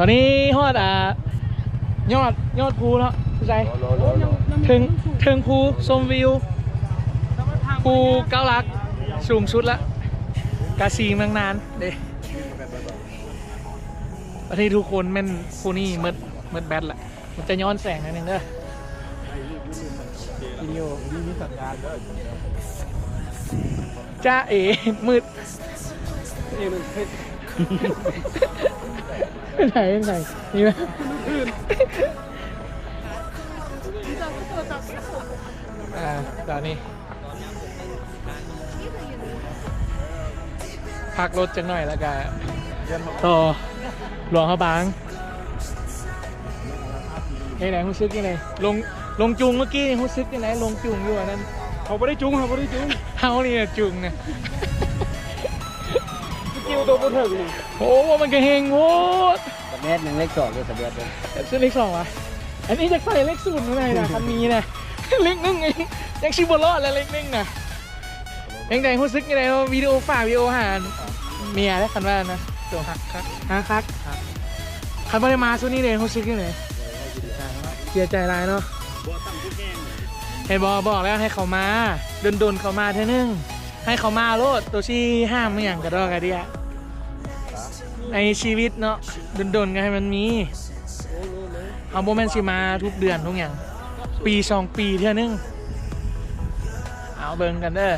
ຕອນນີ້ຮອດ ອ່າ ຍອດ ຍອດພູເນາະ ໃສ່ ເທິງ ເທິງພູຊົມວິວ ພູເກົ້າຫຼັກ ສູງສຸດລະ ກາສີເມືອງນານເດ້. ອັນນີ້ທຸກຄົນແມ່ນຜູ້ນີ້ໝົດ ໝົດແບັດລະ ມັນຈະຍ້ອນແສງໜ້ອຍໜຶ່ງເດີ. ວິດີໂອ ມີສັນຍານເດີ. ຈ໊ະເອ ມືດ ເອ ມັນເປັນ ເປັນໃສ ເປັນໃສ ນີ້ນະ. ອ່າ ຕອນນີ້ ພັກລົດຈັກໜ້ອຍ ແລ້ວກະຕໍ່ຫຼວງພະບາງ. ເຮັດໃດ ຮູ້ສຶກຈັ່ງໃດ? ລົງ ລົງຈູງເມື່ອກີ້ນີ້ ຮູ້ສຶກຈັ່ງໃດ? ລົງຈູງຢູ່ອັນນັ້ນ ເຂົາບໍ່ໄດ້ຈູງ ເຮົາບໍ່ໄດ້ຈູງ ເຮົານີ້ແຫຼະຈູງນະ. ສະກິວໂຕບໍ່ເຖິງນີ້ ໂອ້ ມັນກະເຮັງໂພດ. ສະແບດຍັງເລກສອງຢູ່ ສະແບດເດ້ ເລກສອງຫວາ? ອັນນີ້ຢາກໃສ່ເລກສູນຢູ່ໃນນະ ຄັນມີນະ ເລກໜຶ່ງຍັງຊິບໍ່ລອດແລ້ວ ເລກໜຶ່ງນະ. ຈັ່ງໃດ ຮູ້ສຶກຈັ່ງໃດເນາະ? ວິດີໂອ ຝາກວິດີໂອຫາເມຍເດ້ ຄັນວ່ານະ ໂຕຮັກຄັກ ຮັກຄັກ. ຄັນບໍ່ໄດ້ມາຊຸດນີ້ເດ້ ຮູ້ສຶກຈັ່ງໃດ? ເສຍໃຈຫຼາຍເນາະ. ເຫັນບໍ່ ບອກແລ້ວໃຫ້ເຂົາມາ ດົນໆເຂົາມາເທື່ອໜຶ່ງ ໃຫ້ເຂົາມາໂລດ. ໂຕຊິຫ້າມອີ່ຫຍັງກະດອກກະເດຍ ໃນຊີວິດເນາະ ດົນໆກະໃຫ້ມັນມີ. ເຮົາບໍ່ແມ່ນຊິມາທຸກເດືອນທຸກຫຍັງ ປີສອງປີເທື່ອໜຶ່ງ. ເອົາເບິ່ງກັນເດີ.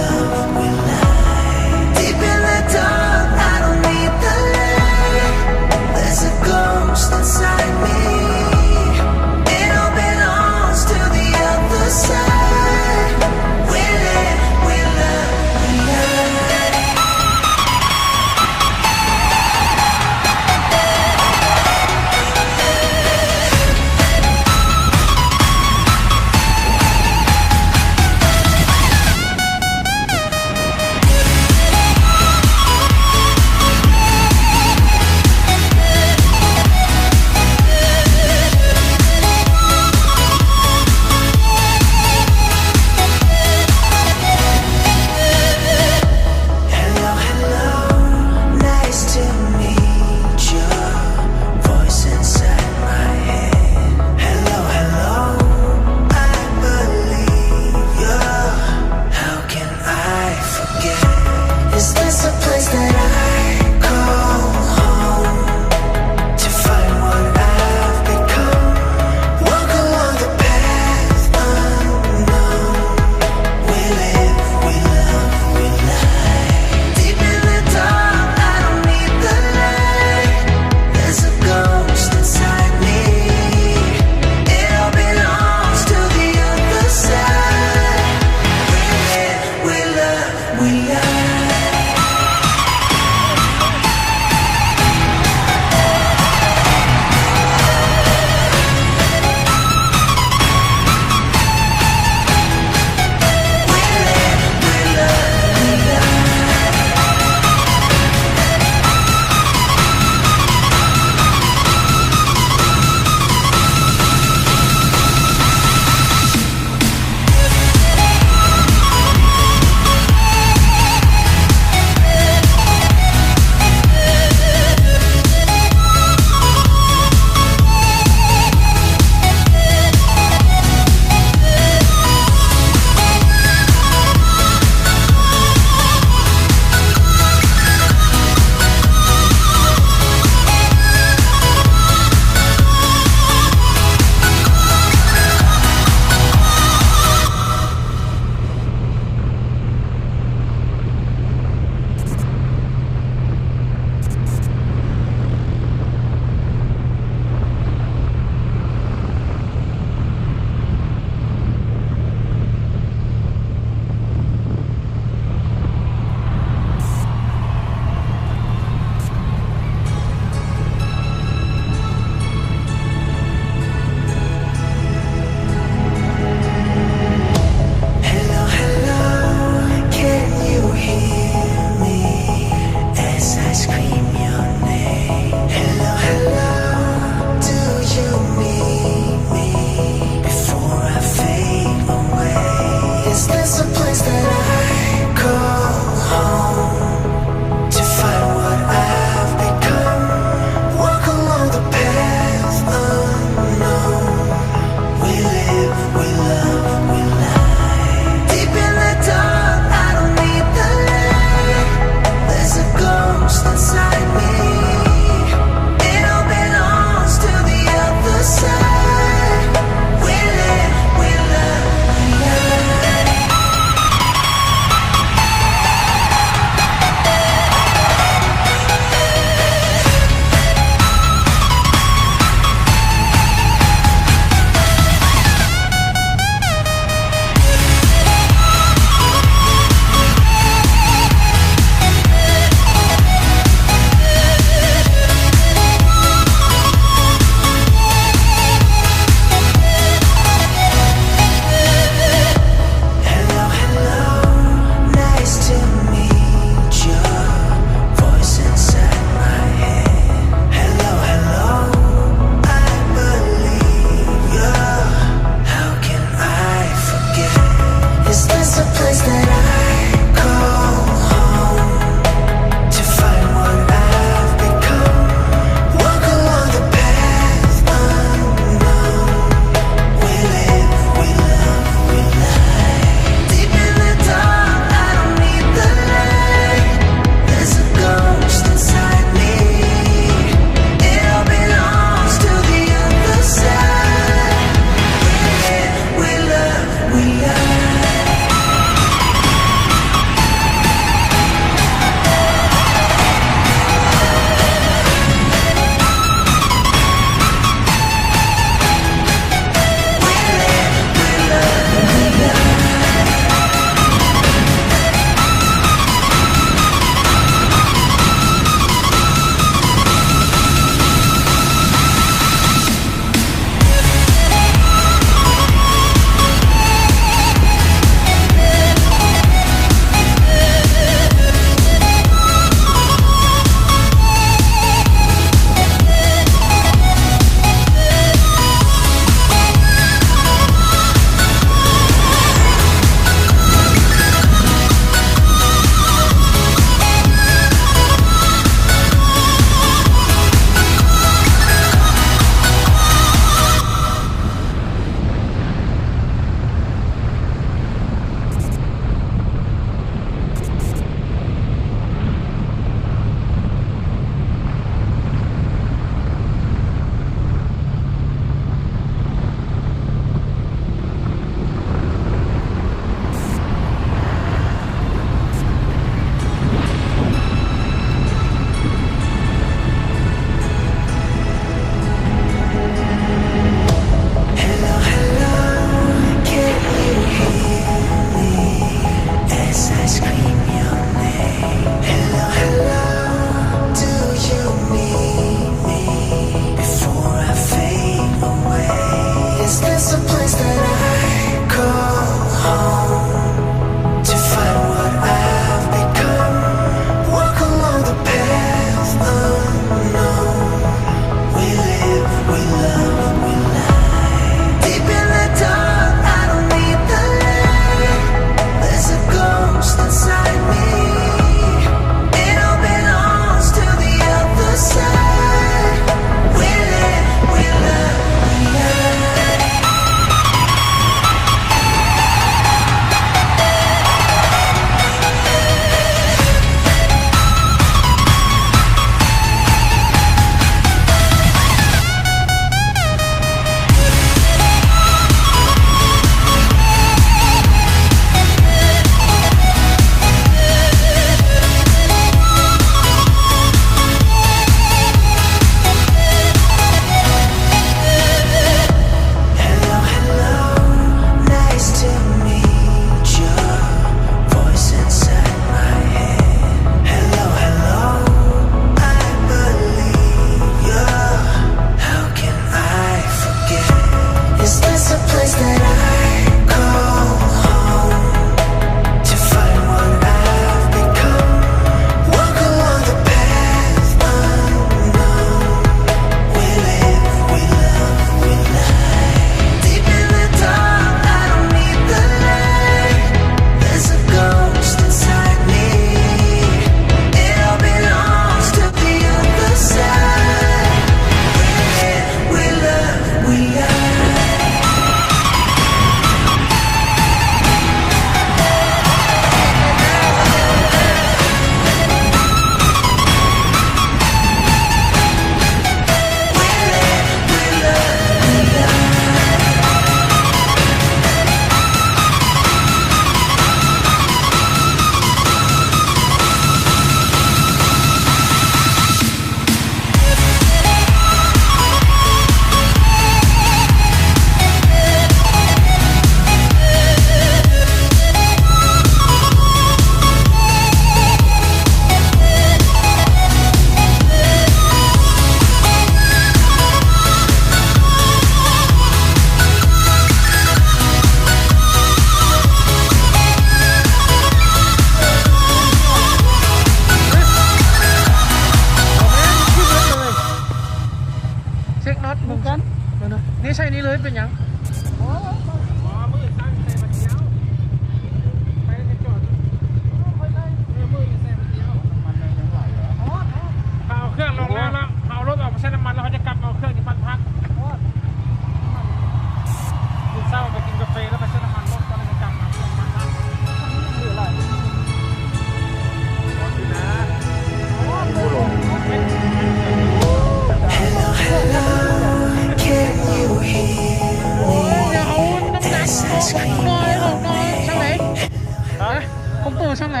ຊ່ອງໃດ? ວ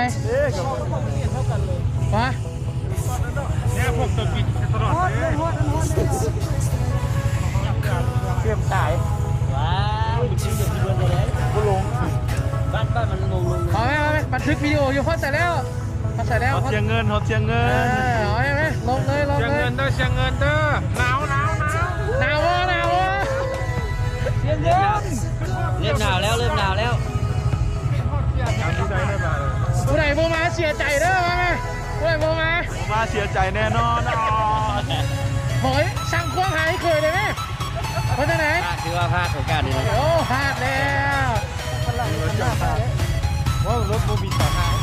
ະ ເນຍ ພວກເຕີມປີຕະຫຼອດເດ້ ເຊື່ອມຕາຍ ວ້າວ ມັນຊິເບິດບໍ່ໄດ້ ບໍ່ລົງ ບ້ານ ບ້ານມັນລົງ ລົງ ເອົາໄວ້ ເອົາໄວ້ ບັນທຶກວິດີໂອຢູ່ ຮອດໃສແລ້ວ? ຮອດໃສແລ້ວ? ຮອດຊຽງເງິນ ຮອດຊຽງເງິນ ເອີ ເອົາໄວ້ ລົງເລີຍ ລົງເລີຍ ຊຽງເງິນເດີ ຊຽງເງິນເດີ ໜາວ ໜາວ ໜາວ ໜາວບໍ່? ໜາວບໍ່? ຊຽງເງິນ ເລີ່ມໜາວແລ້ວ ເລີ່ມໜາວແລ້ວ ຜູ້ໃດບໍ່ມາເສຍໃຈເດີ ວ່າໄງ? ໂອ້ຍ ບໍ່ມາ ບໍ່ມາເສຍໃຈແນ່ນອນ. ໂອ້ຍ ສ້າງຄວາມຫາຍເຂີຍໄດ້ແມ? ເພາະຈັ່ງໃດ? ພາດ ຖືວ່າພາດໂອກາດນີ້ນະ. ໂອ້ ພາດແລ້ວ ເວົ້າລົດບໍ່ມີສາຫາຍ.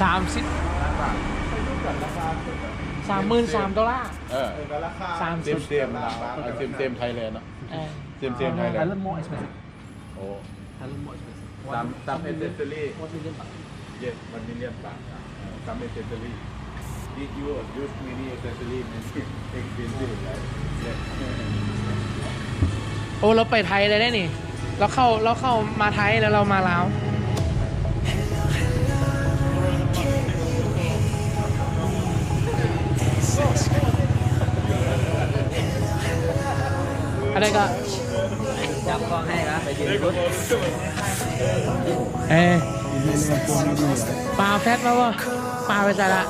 ສາມສິບ ສາມໝື່ນສາມໂດລາ ເອີ ສາມສິບ ເຊມໆ ເຊມໆ ໄທແລນເນາະ ເອີ ເຊມໆ ໄທແລນ Thailand more expensive. ໂອ້ Thailand more expensive. Some, some accessory. One million baht. Yes, one million baht. Some accessory. If you use many accessory, maybe expensive, right? Yes. ໂອ້ ລາວໄປໄທໄດ້ເດ້ນີ້ ລາວເຂົ້າ ລາວເຂົ້າມາໄທແລ້ວລາວມາລາວ. ອັນໃດກໍ ຈັບກ້ອງໃຫ້ລະ ໄປຢືນພຸ້ນ ເອີ ປາແຟດມາບໍ່? ປາໄປໃສລະ?